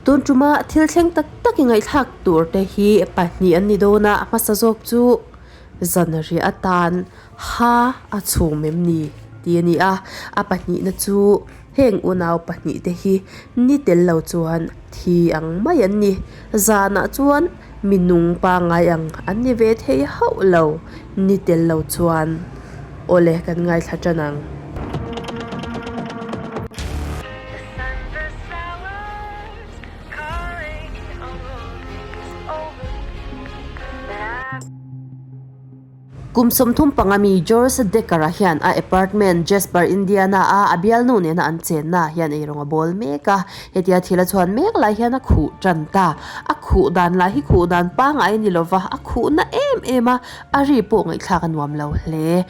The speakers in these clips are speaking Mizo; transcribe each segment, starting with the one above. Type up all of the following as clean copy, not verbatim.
Tun tuma thil thleng tak tak i ngaihthlak tur te hi pahnih an ni dawn a, a hmasa zawk chu zanriah atan ha a chhum em ni tih a ni a, a pahnihna chu heng unau pahnih te hi ni tel lo chuan thi ang mai an ni. Zanah chuan mi nung pangngai ang an ni ve thei hauh lo, ni tel lo chuan awle kan ngaithla tan ang. Kum 35 mi George Decker-a hian a apartment Jasper, Indiana-a a bialnu nena an chenna hian eirawng a bawl mek a. Hetia thil a chhuan mek lai hian a khuh tan ta. A khuh dan lah hi khuh dan pangngai a ni lova, a khuhna em em a, a ri pawh ngaihthlak a nuam lo hle.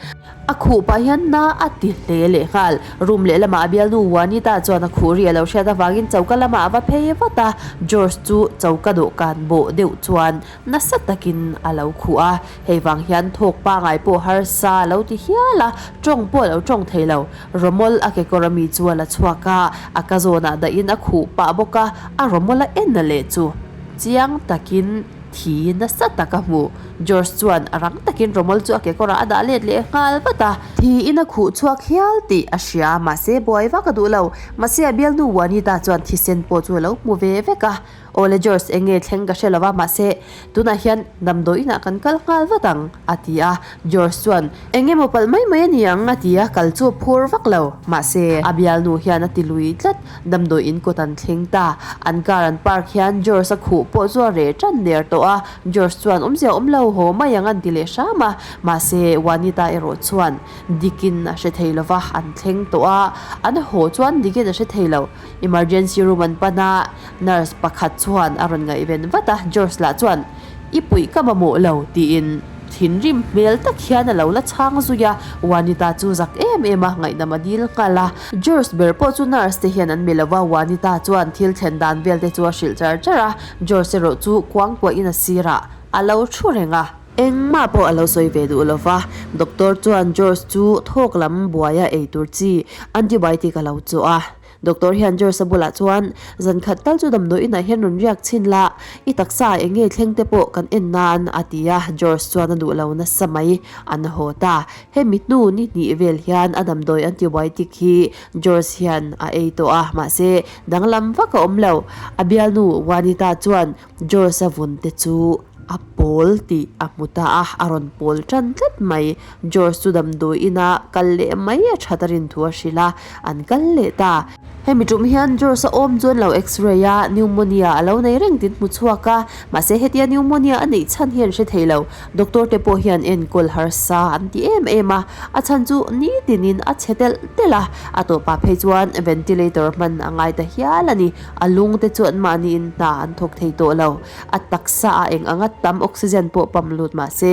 A khuh pah hian na a ti hle leh nghal. Room lehlamah a bialnu Juanita chuan a khuh ri a lo hriat avangin choka lamah a va phei vat a, George chu choka dawhkan bawh deuh chuan nasa takin a lo khuh a. Hei vang hian thawk pangai pawh harsa a lo ti hial a, tawng pawh a lo tawng thei lo. Rawmawl a kekawr ami chu a la chhuak a, a ka zawnah dahin a khuh pah bawk a, a rawmawl a en leh chu chiang takin thi nasa tak a hmu. George chuan a rang takin rawmawl chu a kekawrah a dah let leh nghal vat a. Thiin a khuh chhuak hial tih a hria, mahse buai vak a duh lo. Mahse a bialnu Juanita chuan thisen pawh chu a lo hmu ve vek a. Awle George, eng nge thleng ka hre lo va, mahse tunah hian damdawi inah kan kal nghal vat ang, a ti a. George chuan, Eng emaw palh mai mai a ni ang, a ti a, kal chu a phur vak lo. Mahse a bialnu hian a ti lui tlat. Damdawi in kawt an thleng ta. An car an park hian George a khuh pawh chu a reh tan der tawh a. George chuan awmzia awm lo haw mai ang an ti leh hram a. Mahse Juanita erawh chuan dikin a hre thei lo va, an thleng tawh a. An haw chuan dikin a hre thei lo. Emergency room an pan a, nurse pakhat chuan a rawn ngaihven vat a. George lah chuan, I puih ka mamawh lo, tiin thinrim hmel tak hian a lo la chhang zui a. Juanita chu zak em em a, ngaihnam a dil nghal a. George ber pawh chu nurse te hian an mi lo va, Juanita chuan thil thlen dan vel te chu a hrilh char char a. George erawh chu kuang kuahin a sirah a lo thu reng a. Engmah pawh a lo sawi ve duh lo va, doctor chuan George chu thawk lam buaia ei tur chi antibiotic a lo chawh a. Doctor hian George-a bulah chuan, Zan khat tal chu damdawi inah hian rawn riak chhin la, i taksa ah eng nge thleng te pawh kan en nan, a ti a. George chuan a duh lo nasa mai, an haw ta. Hemi hnu ni hnih vel hian a damdawi antibiotic hi George hian a ei tawh a, mahse danglam vak a awm lo. A bialnu Juanita chuan George-a vun te chu a pawl tih a hmu ta a, a rawn pawl tan tlat mai. George chu damdawi ina kal leh mai a that a rin thu a hrilh a, an kal leh ta. Hemi tum hian George a awm chuan lo x-ray a, pneumonia a lo nei reng tin hmu chhuak a, mahse hetia pneumonia a neih chhan hi an hre thei lo. Doctor te pawh hian enkawl harsa an ti em em a, a chhan chu nitinin a chhe telh telh a, a tawpah phei chuan ventilator hman a ngai ta hial a ni. A lung te chu anmahniin hna an thawk thei tawh lo. A taksa ah eng anga tam oxygen pawh pump lut mah se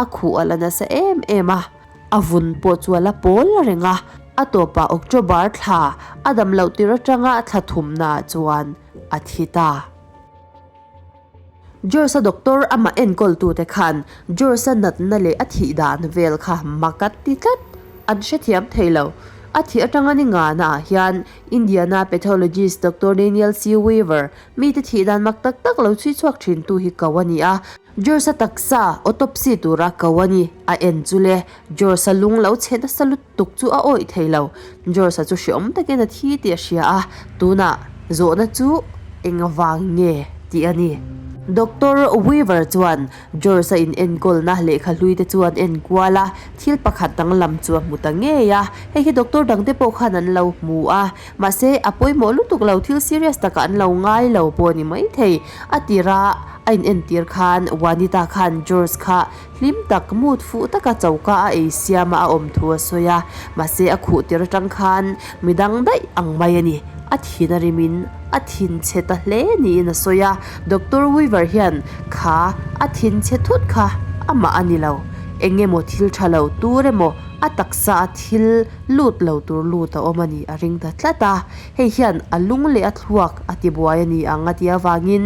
a khuh a la nasa em em a, a vun pawh chu a la pawl reng a. A tawpah October thla a dam loh tir atanga thla thumna ah chuan a thi ta. George-a doctor amah enkawltute khan George-a natna leh a thih dan vel kha mak a ti tlat. An hrethiam thei lo. A thih atanga ni ngana ah hian Indiana pathologist Doctor Daniel C. Weaver mite thih dan mak tak tak lo chhui chhuak thin tu hi ko a ni a. George-a taksa autopsy tura ko a ni. A en chu le, George-a lung lo chhe nasa lutuk chu a awih thei lo. George-a chu hreawm takin a thi tih a hria a, tunah zawhna chu engvang nge tih a ni. Doctor Weaver chuan George-a inenkawlna lehkha hlui te chu an enkual a, thil pakhat danglam chu a hmu ta ngei a. Hei hi doctor dangte pawh khan an lo hmu a, mahse a pawimawh lutuk lo thil serious takah an lo ngai lo pawh a ni maithei. A tira a inentir khan Juanita khan George kha Hlim tak mut fuh taka choka a ei siama a awm thu a sawi a, mahse a khuh tir atang khan midang daih ang mai a ni. A thin a rimin a thin chhe ta hle niin a sawi a, Doctor Weaver hian kha a thin chhe thut kha amah a ni lo, eng emaw thil tha lo tur emaw. A taksa a thil lut lo tur lut a awm a nih a ring ta tlat a, hei hian a lung leh a thluak a ti buai a ni ang a tih avangin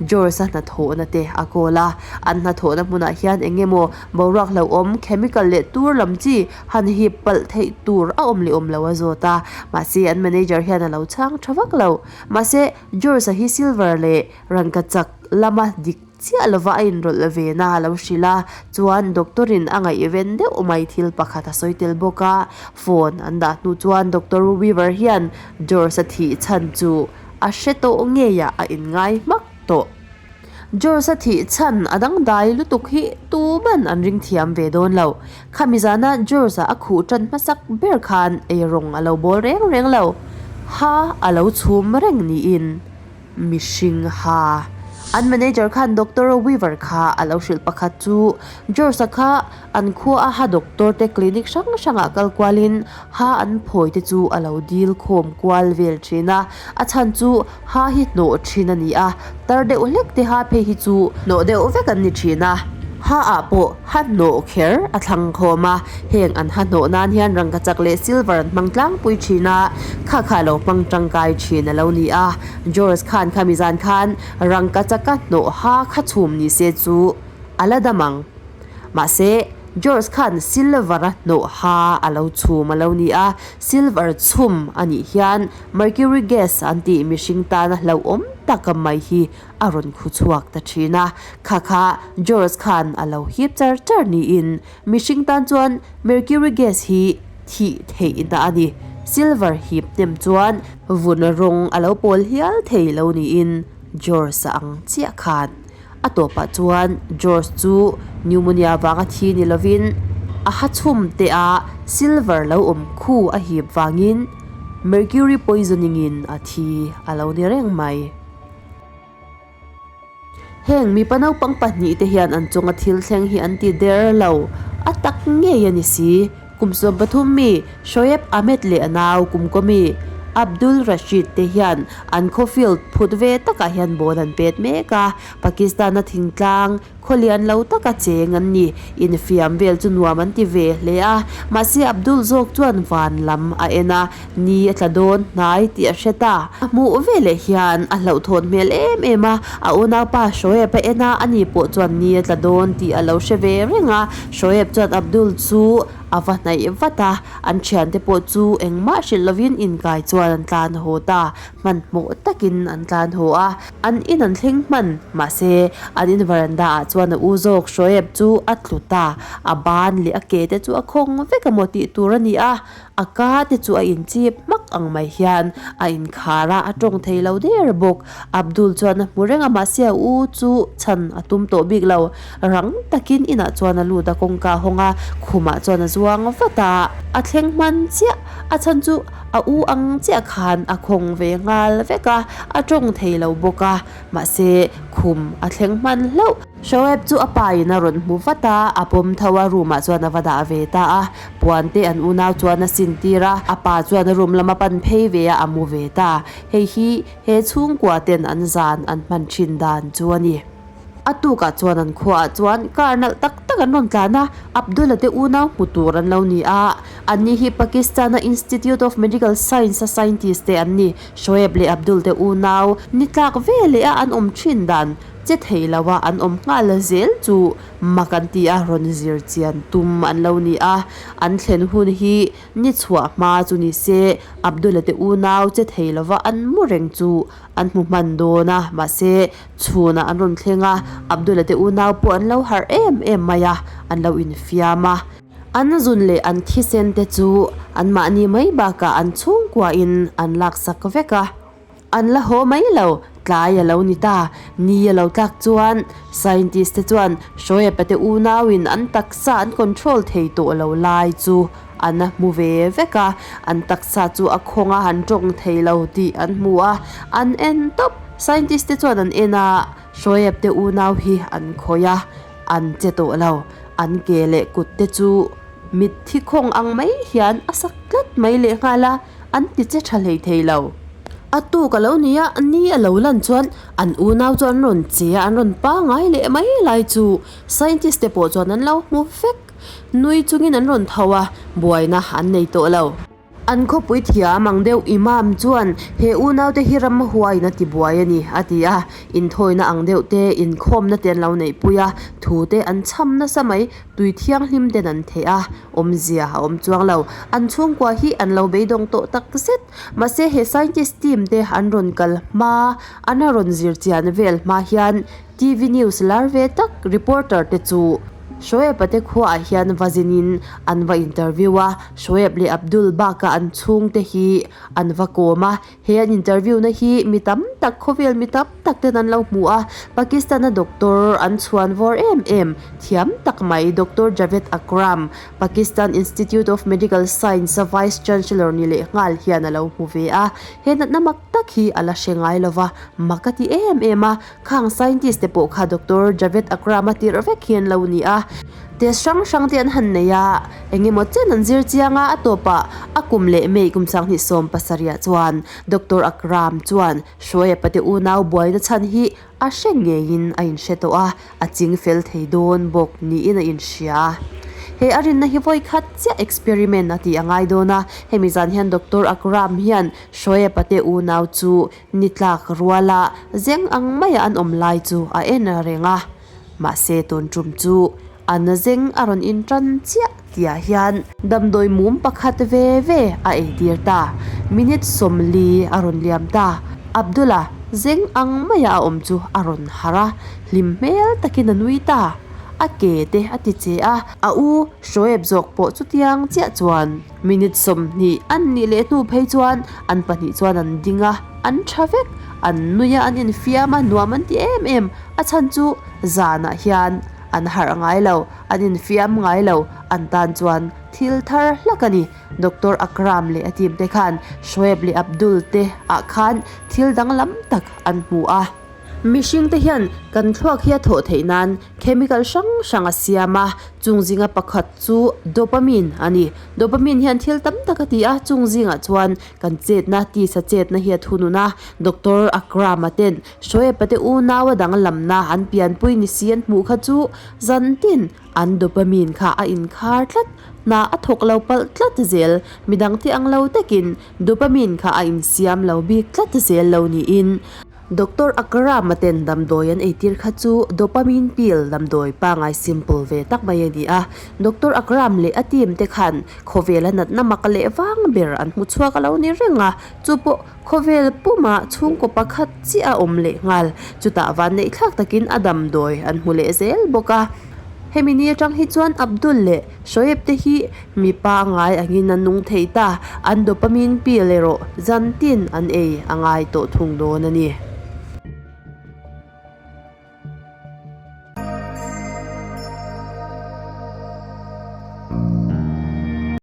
George-a hnathawhna te a kawl a. An hnathawhna hmunah hian eng emaw boruak hlauhawm, chemical leh tur lam chi han hip palh theih tur a awm leh awm lo a zawt a, mahse an manager hian a lo chhang tha vak lo. Mahse George-a hi silver leh rangkachak lama dik chiah lova a inrawlh ve na a lo hrilh a, chuan doctor in a ngaihven deuh mai thil pakhat a sawi tel bawk a, phone an dah hnu chuan Doctor Weaver hian George-a thih chhan chu a hre tawh ngei ah a inngai hmak tawh. George-a thih chhan a dangdai lutuk hi tuman an ring thiam ve dawn lo. Khami zana George-a a khuh tan hmasak ber khan eirawng a lo bawl reng reng lo, ha a lo chhum reng niin. Mihring ha. An manager khan Doctor Weaver kha a lo hrilh pakhat chu George-a kha an khua a ha doctor te clinic hrang hrangah kal kualin ha an phawi te chu a lo dil khawm kual vel thin a, a chhan chu ha hi hnawh thin a ni a, tar deuh hlek te ha phei hi chu hnawh deuh vek an ni thin a. Ha ah pawh ha hnawh kher a thlang khawm a, heng an ha hnawh nan hian rangkachak leh silver an hmang tlangpui thin a, kha kha lo hmang tangkai thin a lo ni a. George khan khami zan khan rangkachaka hnawh ha kha chhum ni se chu a la dam ang. Mahse, George khan silver a hnawh ha a lo chhum a lo ni a, silver chhum a nih hian mercury gas an tih mihring tana hlauhawm tak mai hi a rawn khu chhuak ta thin a, kha kha George khan a lo hip char char niin mihring tan chuan mercury gas hi thih theihna a ni. Silver hip hnem chuan vun rawng a lo pawl hial thei lo niin George a ang chiah khan a tawpah chuan George chu pneumonia vanga thi ni lovin a ha chhum te a silver lo awm khu a hip vangin mercury poisoning in a thi a lo ni reng mai. Heng mipa naupang pahnihte hian an chunga thil thleng hi an ti der lo, a tak ngei a ni si. Kum 13 mi Shoaib Ahmed leh a nau kum kaw mi Abdul Rashid te hian an khaw field phut ve takah hian ball an pet mek a, Pakistan-a thingtlang Khaw lian lo taka cheng an ni. Infiam vel chu nuam an ti ve hle a, mahse Abdul zawk chuan van lam a en a, ni a tla dawn hnai tih a hre ta. A hmuh veleh hian a hlauhthawn hmel em em a, a unaupa Shoaib a en a, ani pawh chuan ni a tla dawn tih a lo hre ve reng a. Shoaib chuan Abdul chu a va hnaih vat a, an thiante pawh chu engmah hrilh lovin inkai chuan an tlan haw ta. Hmanhmawh takin an tlan haw a. An in an thleng hman, mahse an in veranda ah chuan a u zawk Shoaib chu a tlu ta, a ban leh a ke te chu a khawng vek a maw tih tur a ni a, a ka te chu a inchip hmak ang mai hian a inkhar a, a tawng thei lo der bawk. Abdul chuan a hmu reng a, mahse a u chu chhan a tum tawh bik lo, rang takin inah chuan a lut a, kawngka a hawng a, khumah chuan a zuang vat a, a thleng hman chiah, a chhan chu a u ang chiah khan a khawng ve nghal vek a, a tawng thei lo bawk a, mahse khum a thleng hman hlauh. Shoaib chu a pa in a rawn hmu vat a, a pawm tho a, room ah chuan a va dah ve ta a, puan te an unau chuan a sin tir a, a pa chuan a room lam a pan phei ve a, a mu ve ta. Hei hi he chhungkua ten an zan an hman thin dan chu a ni. A tukah chuan an khuaah chuan car nalh tak tak an rawn tlan a, Abdul-a te unau hmu tur an lo ni a. Anni hi Pakistan-a Institute of Medical Science-a scientist te an ni. Shoaib leh Abdul te unau ni tlak ve leh a an awm thin dan che thei lo a an awm nghal zel chu mak an ti a, rawn zir chian tum an lo ni a. An thlen hun hi ni chhuah hma chu ni se, Abdul-a te unau che thei lova an mu reng chu an hmu hman dawn a, mahse chhunah an rawn thleng a, Abdul-a te unau pawh an lo harh em em mai a, an lo infiam a. An zun leh an thisen te chu anmahni mai bakah an chhungkuain an laksak vek a, an la haw mai lo, tlai a lo ni ta. Ni a lo tlak chuan scientist te chuan Shoaib-a te unauin an taksa an control thei tawh lo lai chu An a hmu ve vek a, an taksa chu a khawng a han tawng thei lo tih an hmu a, an en tawp. Scientist te chuan an en a, Shoaib te unau hi an khawih a, an che tawh lo. An ke leh kut te chu mitthi khawng ang mai hian a sak tlat mai lehnghal a, an ti che tha hlei thei lo. A tuk a lo ni a, ni a lo lan chuan an unau chu an rawn che a, an rawn pangai leh mai lai chu scientist te pawh chuan an lo hmu vek. Nui chungin an rawn tho a, buaina an nei tawh lo. An khawpui thiam ang deuh Imam chuan he unaute hi ram huaiin a tibuai a ni, a ti a. Inthawina ang deuh te, inkhawmna te an lo neihpui a, thu te an chham nasa mai, tui thianghlim ten an theh a, awmzia a awm chuang lo. An chhungkua hi an lo beidawng tawh tak zet. Mahse he scientist team te an rawn kal hma, an a rawn zir chian vel hma hian TV news lar ve tak reporter te chu Shoaib-a te khuaah hian va zinin an va interview a, Shoaib leh Abdul bakah an chhungte hi an va kawm a, he an interview na hi mi tam tak khawvel mi tam tak ten an lo hmu a, Pakistan-a doctor an chhuan vawr em em thiam tak mai Doctor Javed Akram, Pakistan Institute of Medical Science-a Vice Chancellor ni leh nghal hian a lo hmu ve a, he natna mak tak hi a la hre ngai lova, mak a ti em em a. Khang scientist te pawh kha Doctor Javed Akram a tirh vek hi an lo ni a, test hrang hrang te an han nei a, eng emaw chen an zir chiang a, a tawpah a kum leh May kum 2017 chuan Doctor Akram chuan Shoaib-a te unau buaina chhan hi a hre ngeiin a inhre tawh a, a ching fel thei dawn bawk niin a inhria. He a rinna hi vawi khat chiah experiment a tih a ngai dawn a, hemi zan hian Doctor Akram hian Shoaib-a te unau chu Ni tlak ruala zeng ang maia an awm lai chu a en reng a, mahse tun tum chu a na zeng a rawn intan chiah tihah hian damdawi mum pakhat ve ve a eitir ta. Minute 40 a rawn liam ta. Abdul-a zeng ang maia a awm chu a rawn harh a, hlim hmel takin a nui ta. A ke te a ti che a, a u Shoaib zawk pawh chutiang chiah chuan. Minute 20 an nih leh hnu phei chuan an pahnih chuan an ding a, an tha vek, an nui a, an infiam a, nuam an ti em em. A chhan chu zanah hian an harh ngai lo, an infiam ngai lo, an tan chuan thil thar hlak a ni. Doctor Akram leh a team te khan Shoaib leh Abdul te ah khan thil danglam tak an hmu a. Mihring te hian kan thluak hi a thawh theih nan chemical hrang hrang a siam a, chung zinga pakhat chu dopamine a ni. Dopamine hian thil tam tak a ti a, chung zingah chuan kan chetna, tisa chetna hi a thunun a. Doctor Akram-a ten Shoaib-a te unau a danglamna an pianpui ni si an hmuh kha chu zantin an dopamine kha a inkhar tlat, hna a thawk lo palh tlat zel. Midang te ang lo takin dopamine kha a insiam lo bik tlat zel lo niin. Doctor Akram-a ten damdawi an eitir kha chu dopamine pill damdawi pangai simple ve tak mai a ni a. Doctor Akram leh a team te khan khawvela natna mak leh vang ber an hmu chhuak a lo ni reng a, chu pawh khawvel puma chhungkaw pakhat chiah a awm leh nghal. Chutah vanneih thlak takin a damdawi an hmu leh zel bawk a. Hemi ni atang hi chuan Abdul leh Shoaib te hi mi pangai angin an nung thei ta, an dopamine pill erawh zantin an ei a ngai tawh thung dawn a ni.